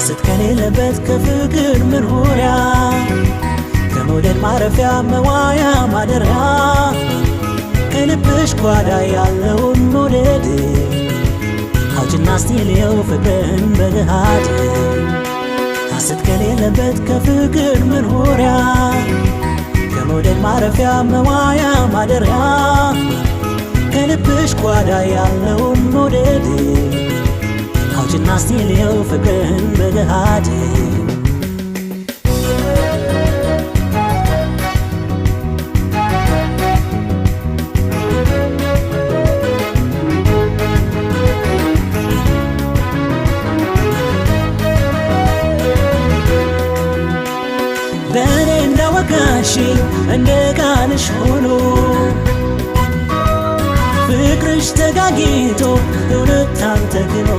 ሐሰት ከሌለበት ከፍቅር መኖሪያ፣ ከመውደድ ማረፊያ መዋያ ማደሪያ፣ ከልብሽ ጓዳ ያለውን መውደድ አውጭና እስቲ ልየው ፍቅርን በገሃድ። ሐሰት ከሌለበት ከፍቅር መኖሪያ፣ ከመውደድ ማረፊያ መዋያ ማደሪያ፣ ከልብሽ ጓዳ ያለውን መውደድ አውጭና እስቲ ልየው ፍቅርን በገሃድ። በእኔ እንዳወጋሽኝ እንደ ቃልሽ ሆኖ፣ ፍቅርሽ ተጋጊቶ እውነታን ተክኖ፣